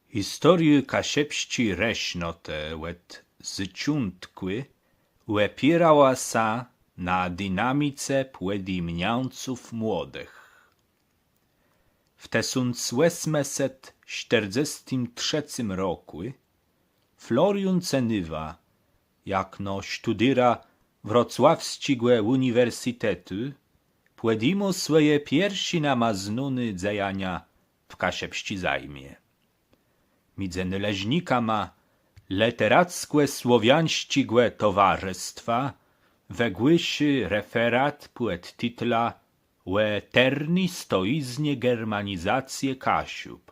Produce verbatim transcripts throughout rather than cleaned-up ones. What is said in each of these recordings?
Historiô kaszëbsczi rësznotë òd zôczątkù òpiérała sã na dinamice pòdjimniãców młodëch. W tësąc òsmëset sztërdzestim trzecym rokù Florión Cenôwa, jakno sztudéra wrocławsczégò ùniwersytetu, pòdjimô swòje pierszé nama znóné dzejania w kaszëbsczi zajmie. Midzë nôleżnikama Lëteracko-Słowiańsczégò Towarzëstwa wëgłôszô referat pòd titlã „Ò terny stojiznie germanizacje Kaszub”.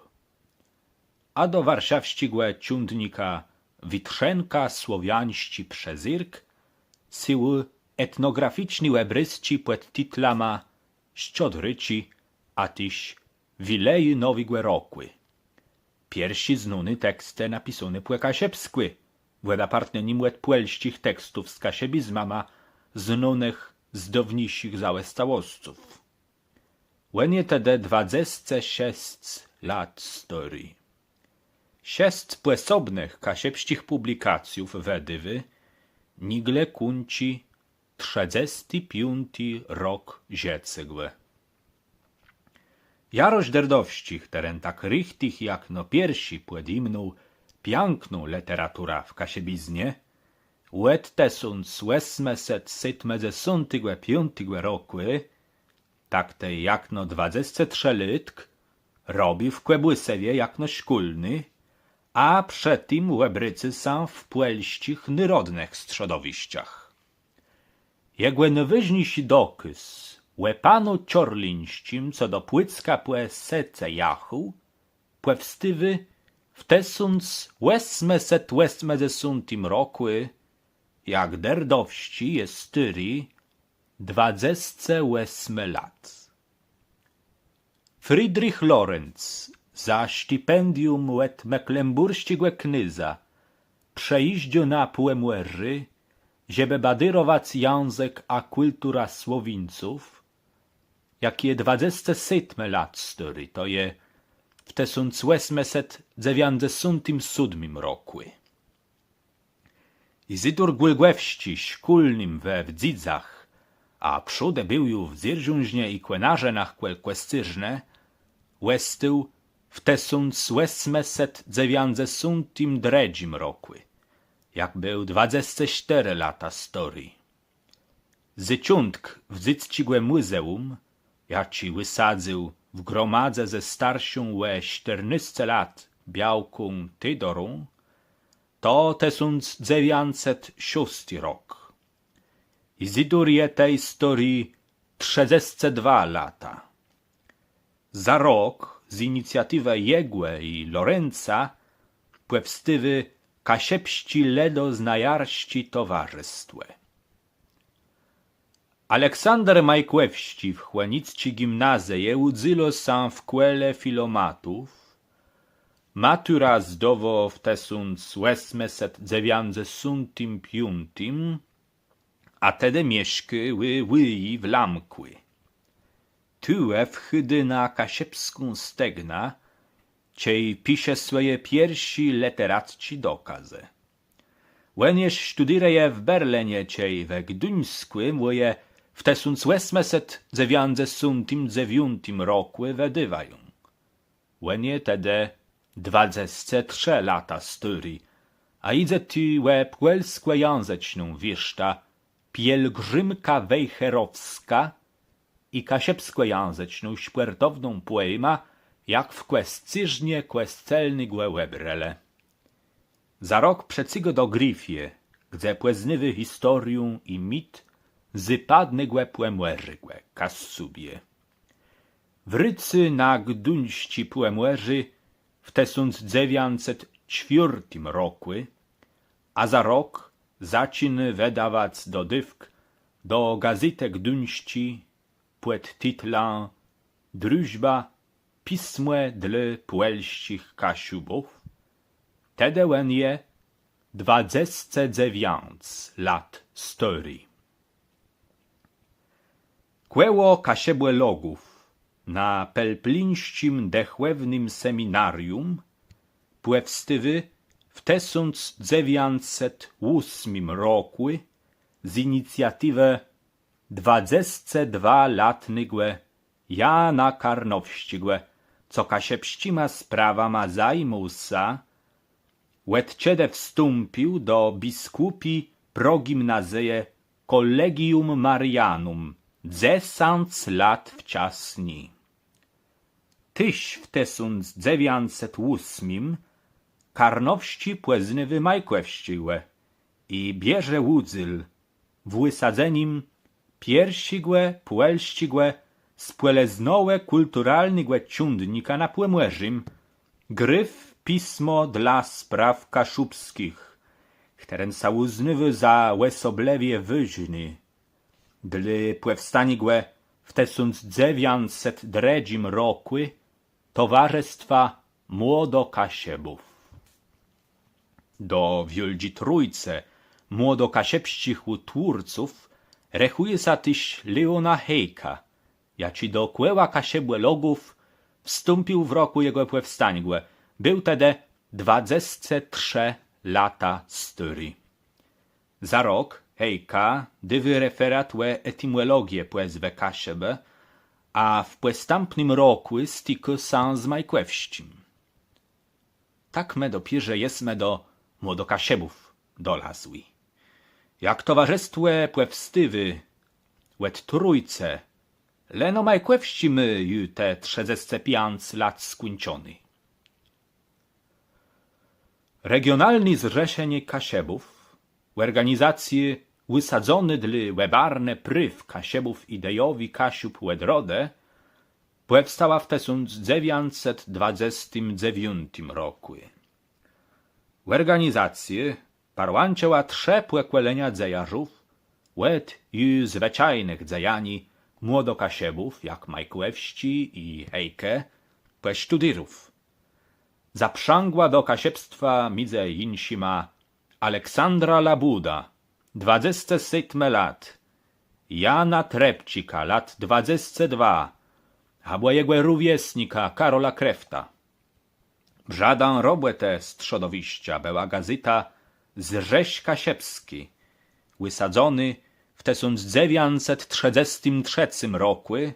A do warszawsczégò cządnika Witrzenka, słowiańsczi przezérk, sélô etnograficzné òbrôzczi pòd titlama „Szczodrôczi”, a téż „Wileje Nowégò Rokù”. Pierszé znóné tekstë napisóné pò kaszëbskù, w òdapartnienim òd pòlsczich tekstów z kaszëbizmama, znónëch z dôwniészich zaòstałosców. Òn je tedë dwadzesce szesc lat stôri. Szesc pòsobnëch kaszëbsczich pùblikacjów wëdôwô, nigle kùńczi trzëdzesti piąti rok żëcégò. Jarosz Derdowsczi, chtëren tak richtich jakno pierszi pòdjimnął piãkną lëteraturã w kaszëbiznie, òd tësąc òsmëset sétmëdzesątégò piątégò rokù, tak tej jakno dwadzesce trzë lôtk, robił w Kòbùsewie jakno szkólny, a przë tim òbrôcô sã w pòlsczich nôrodnëch strzodowiszczach. Jegò nôwëżniészi dokôz ò panu Czôrlińsczim, co do Pùcka pò secë jachôł, pòwstôwô w tësąc òsmëset òsmëdzesątim rokù, jak Derdowsczi je stôri dwadzesce òsmë lat. Friedrich Lorenz za stipendium òd meklembùrsczégò knôza przëjéżdżô na Pòmòrzé, żebë badérowac jãzëk a kùlturã Słowińców, jak je dwadzesce sétmë lat stôri, to je w tësąc òsmëset dzewiãcdzesątim sódmim rokù. Izydor Gòłgòwsczi, szkólnym we Wdzydzach, a przódë béł ju w Dzérżążnie i Kònarzënach kòl Kòscérznë, òstôł w tësąc òsmëset dzewiãcdzesątim drëdżim rokù, jak béł dwadzesce sztërë lata stôri. Zôczątk Wdzydzczégò Mùzeùm, jaczé wësadzył w gromadze ze starszą ò sztërnôsce lat białką Teodorą, to tësąc dzewiãcset szósti rok. Izydor je tej stôri trzëdzescë dwa lata. Za rok z inicjatiwë jegò i Lorenca pòwstôwô Kaszëbsczé Lëdoznajôrsczé Towarzëstwò. Aleksander Majkòwsczi w chònicczim gimnazjum ùdzélô sã w kòle filomatów. Maturã zdôwô w tësąc òsmëset dzewiãcdzesątim piątim, a tedë mieszkô ù wùji w Lamkù. Tu wchôdô na kaszëbską stegnã, czej pisze swòje pierszé lëteracczé dokôzë. Òn jesz sztudérëje w Berlënie, czej we Gduńskù mù je w tësąc òsmëset dzewiãcdzesątim dzewiątim rokù wëdôwają. Òn je tedë dwadzescë trzë lata stôri, a jidze tu ò pòlskòjãzëczną wiérztã Pielgrzymka Wejherowska i kaszëbskòjãzëczną szpòrtowną pòémã Jak w Kòscérznie kòscelnégò òbrelë. Za rok przecygô do Grifie, gdze pòznôwô historiã i mit zôpadnégò Pòmòrzégò, Kaszëbie. Wrôcô na gduńsczé Pòmòrzé w tësąc dzewiãcset czwiôrtim rokù, a za rok zaczinô wëdawac dodôwk do Gazétë Gduńsczi pòd titlã Drużba, pismo dlô pòlsczich Kaszëbów. Tedë òn je dwadzescë dzewiãc lat stôri. Kòło kaszëbòlogów na pelplińsczim dëchòwnym seminarium pòwstôwô w tësąc dzewiãcset ósmim rokù z inicjatiwë dwadzesce dwa latnégò Jana Karnowsczégò, co kaszëbsczima sprawama zajimôł sã, òd czedë wstąpił do biskùpi progimnazjum Collegium Marianum, dzesãc lat wczasni. Téż w tësąc dzewiãcset ósmim Karnowsczi pòznôwô Majkòwsczégò i bierze ùdzél w wësadzenim pierszégò pòlsczégò spòlëznowò-kùlturalnégò cządnika na Pòmòrzim, Gryf Pismo dla Spraw Kaszubskich, chtëren sã ùznôwô za òsoblëwie wôżny dlô pòwstaniégò w tësąc dzewiãcset drëdżim rokù Towarzëstwa Młodokaszëbów. Do Wiôldżi Trójcë młodokaszëbsczich ùtwórców rechùje sã téż Leóna Heyka, jaczi do Kòła Kaszëbòlogów wstąpił w rokù jegò pòwstaniégò. Béł tedë dwadzesce trzë lata stôri. Za rok Heyka dôwô referat ò etimòlogie pòzwë Kaszëbë, a w pòstãpnym rokù stikô sã z Majkòwsczim. Tak më dopiérze jesmë do Młodokaszëbów dolazłi. Jak towarzëstwò pòwstôwô òd Trójcë, leno Majkòwsczi mô ju te trzëdzescë piãc lat skùńczoné. Regionalné Zrzeszenié Kaszëbów, òrganizacjô ùsadzonô dlô òbarnë praw Kaszëbów i idejowi Kaszub òdrodë, pòwstała w tësąc dzewiãcset dwadzestim dzewiątim rokù. Òrganizacjô parłãczëła trzë pòkòlenia dzejarzów, òd ju zwëczajnëch dzejaniów młodokaszëbów, jak Majkòwsczi i Heyke, pò sztudérów. Zaprzãgła do kaszëbstwa midzë jinszima Aleksandra Labùdã, dwadzesce sétmë lat, Jana Trepczika, lat dwadzesce dwa, abò jegò rówiesnika Karola Kreftã. Brzadã robòtë strzodowiszcza bëła gazéta Zrzesz Kaszëbski, ùsadzonô w tësąc dzewiãcset trzëdzestim trzecym rokù,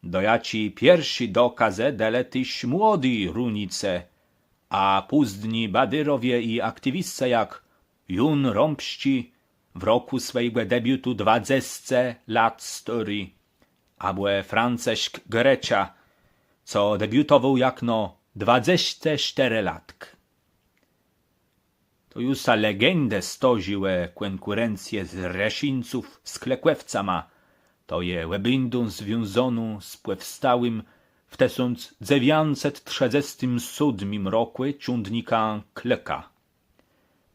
do jaczi pierszi dokôzë delë téż młodi rolnicë, a pózni badérowie i aktiwiscë jak Jón Rómpsczi w rokù swòjégò debiutu dwadzesce lat stôri, abò Francëszk Grëcza, co debiutowôł jakno dwadzescesztërëlatk. To ju sã legendë stôrzëłë kònkùrencje Zrzeszińców z Klëkòwcama, to je òbéńdą związóną z pòwstałim w tësąc dzewiãcset trzëdzestim sódmim rokù cządnikã Klëka.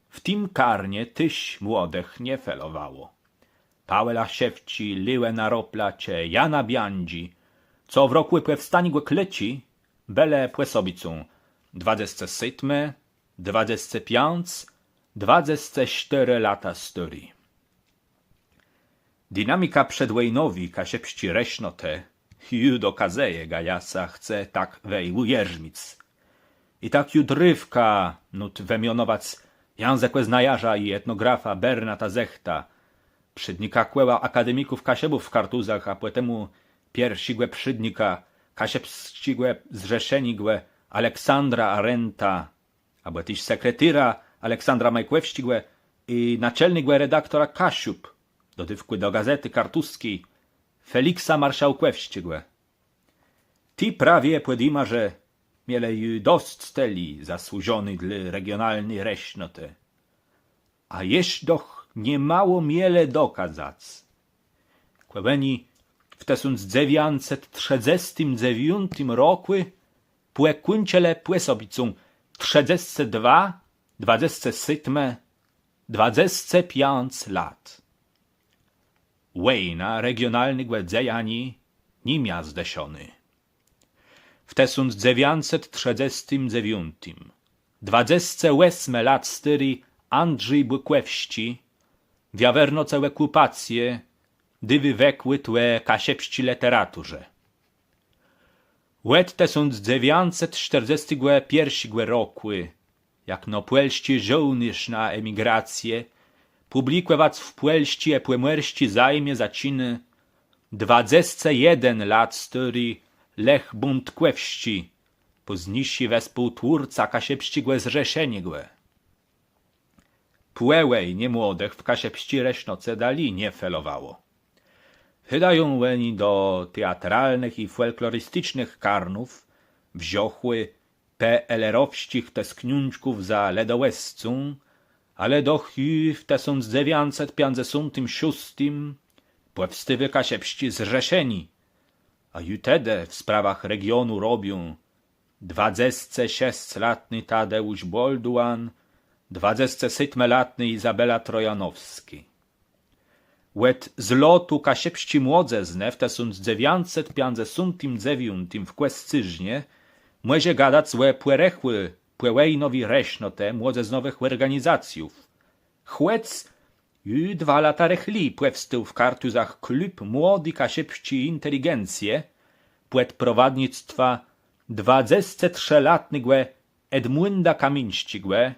W tim karnie téż młodëch nie felowało. Paùla Szewczi, Léòna Ropla czë Jana Biandżi, co w rokù pòwstaniégò Klëczi bëlë pòsobicą dwadzesce sétmë, dwadzesce piãc, dwadzesce sztërë lata stôri. Dinamika przedwòjnowi kaszëbsczi rësznotë ju dokazëje, gã jô sã chcã tak wej ùjarzmic. I tak ju drôwkã nót wëmionowac jãzëkòznajôrza i etnografa Bernata Zëchta, przédnika Kòła Akademików Kaszëbów w Kartuzach, a pòtemù pierszégò przédnika Kaszëbsczégò Zrzeszeniégò Aleksandra Arenta, abò téż sekretôra Aleksandra Majkòwsczégò i naczelnégò redaktora Kaszub, dodôwkù do Gazétë Kartësczi, Feliksa Marszałkòwsczégò. Ti prawie pòdjimarze mielë ju dosc tëli zasłużoné dlô regionalny rësznotë. A jesz doch niemało mielë dokazac. Kò òni w tësąc dzewiãcset trzëdzestim dzewiątim rokù pòkùńczëlë pòsobicą trzëdzescë dwa, dwadzescë sétmë, dwadzescë piãc lat. Wòjna regionalnégò dzejaniô ni mia zdëszonô. W tësąc dzewiãcset trzëdzestim dzewiątim dwadzescë òsmë lat stôri Andrzej Bòkòwsczi w jawernoce òkùpacje dôwô wëkłôd ò kaszëbsczi lëteraturze. Òd tësąc dzewiãcset sztërdzestégò pierszégò rokù, jakno pòlsczi żôłnérz na emigracje, pùblikòwac w Pòlsczi i Pòmòrsczi Zajmie zaczinô dwadzesce jeden lat stôri Lech Bądkòwsczi, pózniészi wespółtwórca Kaszëbsczégò Zrzeszeniégò. Pò wòjnie młodëch w kaszëbsczi rësznoce dali nie felowało. Chôdają òni do teatralnëch i fòlkloristicznych karnów, wrzãchłi peerelowsczich teskniączków za lëdowòscą, ale doch ju w tësąc dzewiãcset piãcdzesątim szóstim pòwstôwô Kaszëbsczé Zrzeszenié, a ju tedë w sprawach regionu robią dwadzesce szesclatny Tadeùsz Bòlduan, dwadzesce sétmëlatnô Izabela Trojanowskô. Òd zlotu kaszëbsczi młodzëznë w tësąc dzewiãcset piãcdzesątim dzewiątim w Kòscérznie mòże gadac ò pòrëchù pòwòjnowi rësznotë młodzëznowëch òrganizacjów. Chòc ju dwa lata rëchli pòwstôł w Kartuzach Klub Młodi Kaszëbsczi Inteligencje pòd prowadnictwã dwadzescetrzëlatnégò Edmùnda Kamińsczégò,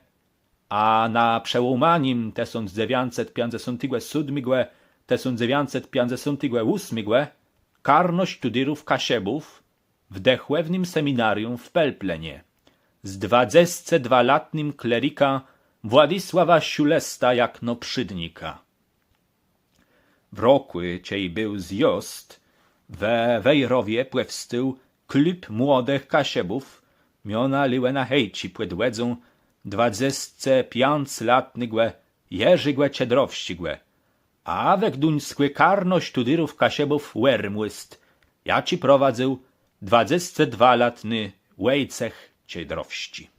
a na przełómanim tësąc dzewiãcset piãcdzesątégò sódmégò, tësąc dzewiãcset piãcdzesątégò ósmégò karno sztudérów Kaszëbów w dëchòwnym seminarium w Pelplënie z dwadzescedwalatnym klerikã Władisławã Szulestã jakno przédnikã. W rokù, czej béł zjôzd, we Wejrowie pòwstôł Klub Młodëch Kaszëbów miona Léòna Hejczi pòd wòdzą dwadzescepiãclatnégò Jerzégò Czedrowsczégò, a we Gduńskù karno sztudérów Kaszëbów Òrmùzd, jaczé prowadzył dwadzescedwalatny Wòjcech Czedrowsczi.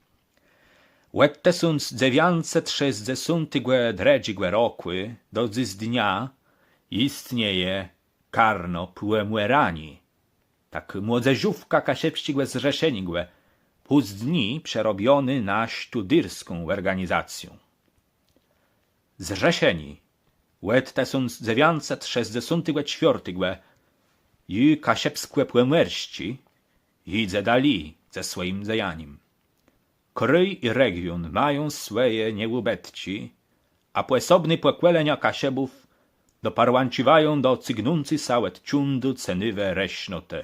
Òd tësąc dzewiãcset szescdzesątégò drëdżégò rokù do dzysdnia jistnieje karno Pòmòraniô, tak młodzëżówka Kaszëbsczégò Zrzeszeniégò, pózni przerobionô na sztudérską òrganizacjã. Zrzeszenié òd tësąc dzewiãcset szescdzesątégò czwiôrtégò i Kaszëbskò-Pòmòrsczé jidze dali ze swòjim dzejanim. Krôj i region mają swòje nieùbëtczi, a pòsobné pòkòlenia Kaszëbów doparłãcziwają do cygnący sã òd cządu cenëwi rësznotë.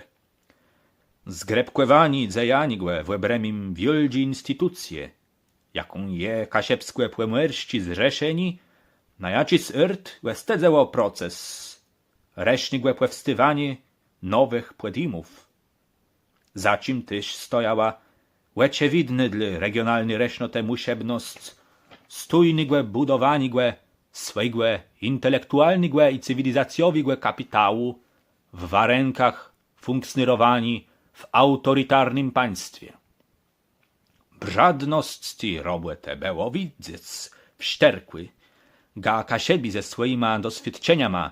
Zgrëpkòwanié dzejaniégò w òbrëmim wiôldżi institucje, jaką je Kaszëbskò-Pòmòrsczé Zrzeszenié, na jaczis ôrt òstëdzëło proces rësznégò pòwstôwaniô nowëch pòdjimów. Za czim téż stojała òczëwidnô dlô regionalny rësznotë mùszebnosc stójnégò bùdowaniégò swòjégò intelektualnégò i cywilizacjowégò kapitału w warënkach fùnksnérowaniô w aùtoritarnym państwie. Brzadnosc ti robòtë bëło widzec w sztërkù, ga Kaszëbi ze swòjima doswiôdczeniama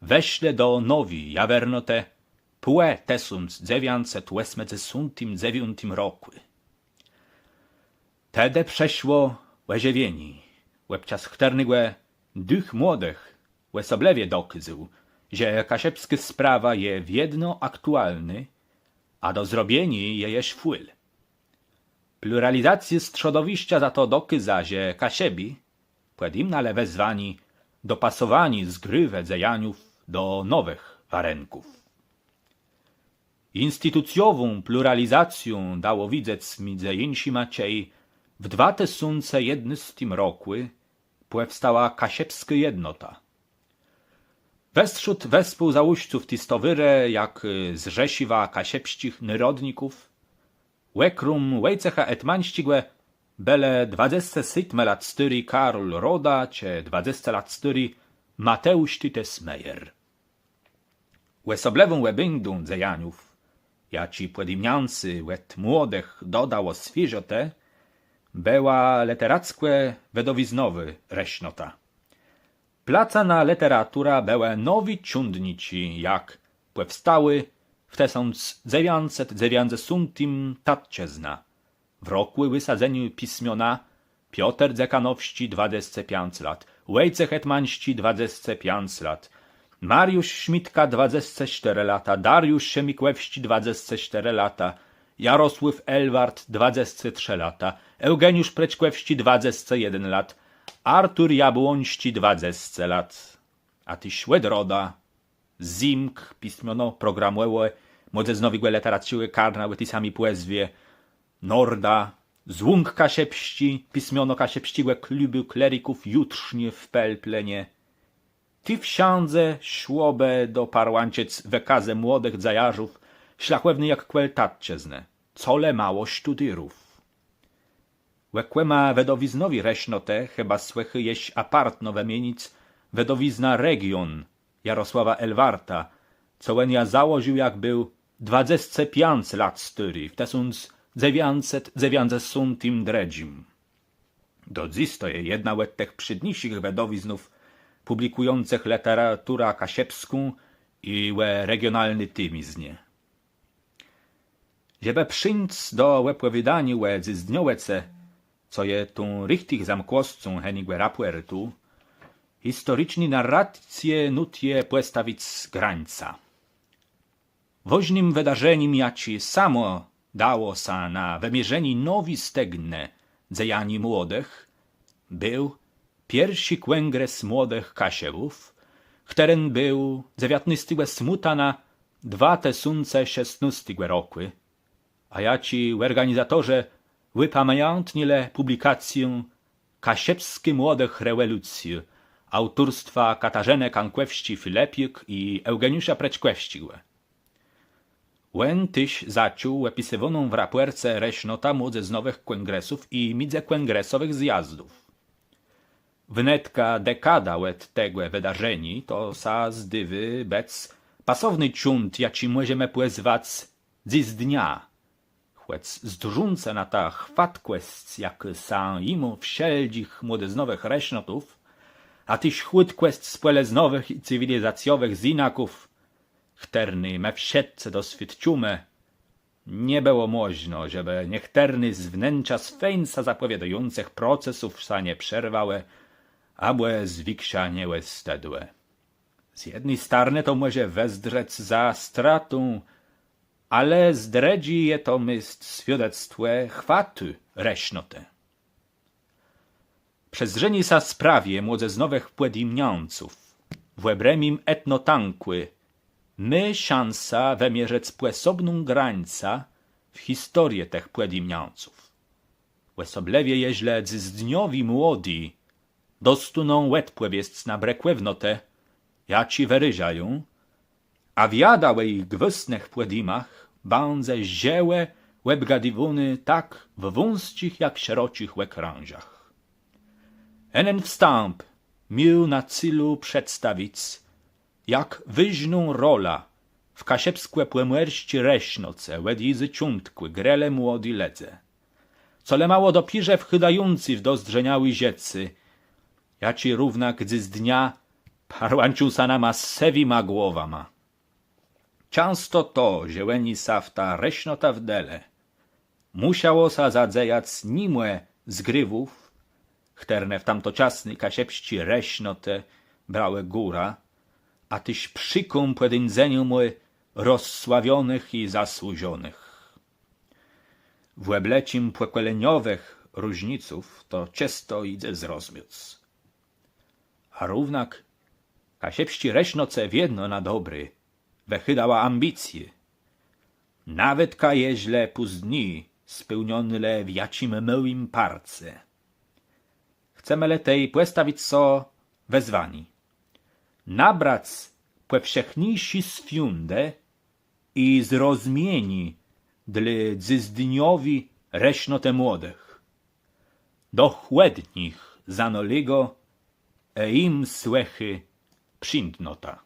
weszlë do nowi jawernotë pò tësąc dzewiãcset òsmëdzesątim dzewiątim rokù. Tedë przëszło òżëwienié, òbczas chtërnégò dëch młodëch òsoblëwie dokôzôł, że kaszëbskô sprawa je wiedno aktualnô, a do zrobieniô je jesz fùl. Pluralizacjô strzodowiszcza za to dokôza, że Kaszëbi pòdjimnãlë wezwanié dopasowaniô zgrôwë dzejaniów do nowëch warënków. Institucjową pluralizacjã dało widzec midzë jinszima, czej w dwa tësące jednôstim rokù pòwstała Kaszëbskô Jednota. Westrzód wespółzałóżców ti stowôrë, jak, y, Zrzeszewa Kaszëbsczich Nôrodników, òkróm Wòjcecha Etmańsczégò, bëlë dwadzesce sétmë lat stôri Karól Roda czë dwadzesce lat stôri Mateùsz Titës Meyer. Òsoblëwą òbéńdą dzejaniów, jaczi pòdjimniãcé òd młodëch dodało swiéżotë, bëła lëterackò-wëdowiznowô rësznota. Placã na lëteraturã bëłë nowé cządniczi, jak pòwstałô w tësąc dzewiãcset dzewiãcdzesątim Tatczëzna, w rokù wësadzeniô pismiona Pioter Dzekanowsczi dwadzesce piãc lat, Wòjcech Etmańsczi dwadzesce piãc lat, Mariusz Szmidka, dwadzesce sztërë lata, Dariusz Szëmikòwsczi, dwadzesce sztërë lata, Jarosłôw Elwart, dwadzesce trzë lata, Eùgeniusz Prëczkòwsczi, dwadzesce jeden lat, Artur Jabłońsczi, dwadzesce lat. A téż Òdroda, Zymk, pismiono programòwé Młodzëznowégò Lëteracczi Karna ò ti sami pòzwie, Norda, Zwąk Kaszëbsczi, pismiono Kaszëbsczégò Klubù Klerików Jutrzniô w Pelplënie. Ti wszãdze szło bë doparłãczëc wëkazë młodëch dzejarzów, szlachòwny jak kòl tatczëznë, co le mało sztudérów. Òkòma wëdowiznowi rësznotë chëba słëchô jesz apartno wëmienic wëdowiznã Region Jarosława Elwarta, co òn jã założił, jak béł dwadzesce piãc lat stôri, w tësąc dzewiãcset dzewiãcdzesątim drëdżim. Do dzys to je jedna òd tëch przédniészich wëdowiznów pùblikùjącëch lëteraturã kaszëbską i ò regionalny témiznie. Żebë przeńc do òpòwiôdaniô ò dzysdniowëce, co je tą richtich zamkłoscą henégò rapòrtu, historiczny narracje nót je pòstawic grańcã. Wôżnym wëdarzenim, jaczé samò dało sã na wëmierzenié nowi stegnë dzejaniô młodëch, béł pierszi kòngres młodëch Kaszëbów, chtëren béł dzewiãtnôstégò smùtana dwa tësące szesnôstégò rokù, a jaczi òrganizatorze ùpamiãtnilë pùblikacją Kaszëbsczé młodé rewòlucje aùtorstwa Katarzënë Kankòwsczi-Filëpiôk i Eùgeniusza Prëczkòwsczégò. Òn téż zaczął òpisywóną w rapòrce rësznotã młodzëznowëch kòngresów i midzëkòngresowëch zjazdów. Wnetka dekada òd tegò wëdarzeniô to sã zdôwô bëc pasowny cząd, jaczi mòżemë pòzwac dzysdnia. Chòc zdrzącë na tã chwatkòsc, jakô sã jimô wszelczich młodëznowëch rësznotów, a téż chùtkòsc spòlëznowëch i cywilizacjowëch zjinaków, chtërny më wszëtcë doswiôdczómë, nie bëło mòżno, żebë niechtërne z wnenczas fejn sã zapòwiôdającëch procesów sã nie przerwałë abò zwikszenié òstëdłë. Z jedny starnë to mòże wëzdrzec za stratą, ale z drëdżi je to mést swiôdectwò chwatu rësznotë. Przezdrzenié sã sprawie młodzëznowëch pòdjimniãców w òbrëmim etnotankù mô szansã wëmierzëc pòsobną grańcã w historie tëch pòdjimniãców. Òsoblëwie jeżlë dzysdniowi młodi dostóną òdpòwiesc na brëkòwnotë, jaczé wërażają, a wiada ò jich gwôsnëch pòdjimach bãdze żëwò òbgadiwónô tak w wąsczich jak szeroczich òkrãżach. Nen wstãp miôł na célu przedstawic, jak wôżną rolã w kaszëbskò-pòmòrsczi rësznoce òd ji zôczątkù grelë młodi lëdze, colemało dopiérze wchôdający w dozdrzeniałé żëcé, jaczi równak dzysdnia parłãczą sã nama z sëwima głowama. Czãsto to, że òni sã w tã rësznotã wdalë, mùszało sã zadzejac nimò zgrôwów, chtërne w tamtoczasny kaszëbsczi rësznoce brałë górã, a téż przékã pòdéńdzeniô mòj rozsławionëch i zasłużonëch. W òblëczim pòkòleniowëch różniców to czësto jidze zrozmiec. A równak kaszëbsczi rësznoce wiedno na dobré wëchôdała ambicjô, nawetka jeżlë pózni spełnionô le w jaczim môłim parce. Chcemë le tej pòstawic so wezwanié. Nabrac pòwszechniészi swiądë i zrozmieniô dlô dzysdniowi rësznotë młodëch. Doch òd nich zanôlégô ë jim słëchô przińdnota.